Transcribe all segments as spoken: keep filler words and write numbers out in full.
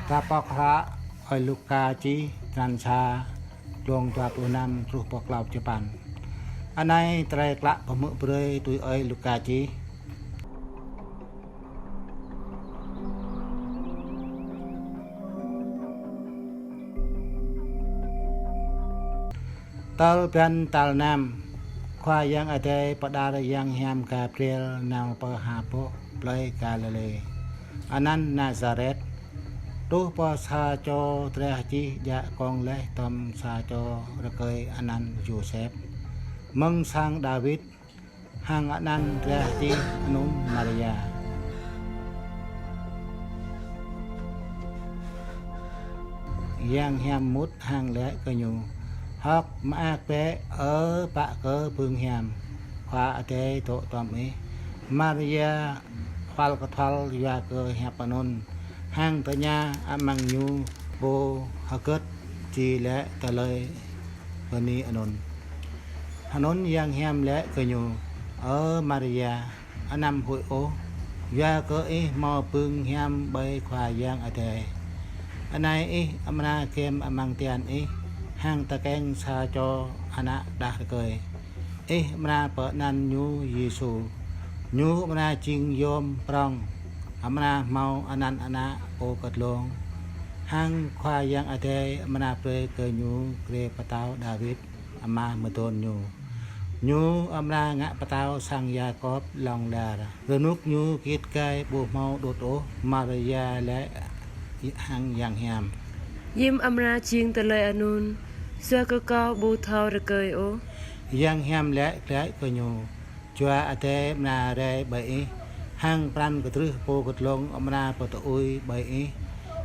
Kâo pŏk hră ơi Luka čih, črăn sa, glông dua pluh năm truh pơ klâo pluh sapăn. Anai tơlơi klă pơhmư̆ brơi tui ơi Luka čih. Tơl blan tal năm, Khua Yang Adai pơđar Yang Hiam Gabriel nao pơ ha boh plơi Galilê, anăn Nazaret, truh pơ sa čô drah čih djă kông laih tŏm sa čô rơkơi anăn Yôsep, mơ̆ng sang Dawid, hăng anăn drah čih anŭn Maria. Yang Hiam mŭt hăng laĭ kơ ñu: Hơ̆k mơak bĕ, ơ pă kơ bưng hiam, Khua Adai dŏ tŏm ih. Maria hual kơthual yua kơ hiăp anŭn, hăng tơña amăng ñu pô hơgĕt či laĭ tơlơi bơni anŭn. Anŭn Yang Hiam laĭ kơ ñu: Ơ Maria, anăm huĭ ôh, yua kơ ih hmâo bưng hiam ƀơi Khua Yang Adai. Anai ih amra gem amăng tian ih, hăng tơkeng sa čô ană đah rơkơi. Ih amra pơanăn ñu Yêsu. Ñu amra jing yôm prŏng, amra hmâo anăn ană pô kơdlông. Hăng Khua Yang Adai amra brơi kơ ñu grê pơtao Dawid, ama mơdôn ñu. Ñu amra ngă pơtao sang Yakôb lŏng lar. Rơnŭk ñu git gai ƀu hmâo đŭt ôh. Maria laĭ hăng Yang Hiam: Hiư̆m amra jing tơlơi anŭn, yua kơ kâo ƀu thâo rơkơi ôh? Yang Hiam laĭ glaĭ kơ ñu: Jua Adai amra rai ƀơi ih, hăng pran kơdrưh pô kơdlông amra pơtơui ƀơi ih.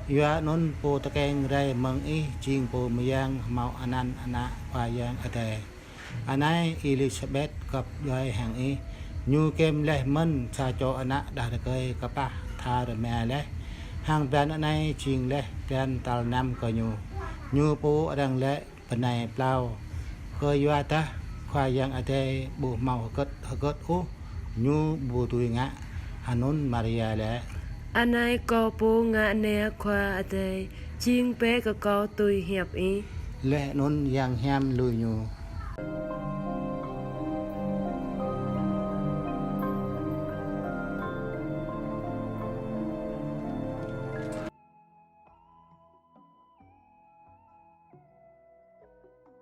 Yua anŭn pô tơkeng rai mơ̆ng ih jing pô mơyang hmâo anăn ană Khua Yang Adai. Anai Êlisabet gŏp djuai hăng ih, ñu gem laih mơ̆n sa čô ană đah rơkơi kơpah tha rơma laih, hăng blan anai jing laih blan tal năm kơ ñu. Ñu pô arăng laĭ bơnai plao. Kơyua dah Khua Yang Adai ƀu hmâo hơgĕt hơgĕt ôh, ñu ƀu dưi ngă. Anŭn Maria laĭ: Anai kâo pô ngă nao Khua Adai, jing bĕ kơ kâo tui hiăp ih. Laih anŭn Yang Hiam lui ñu.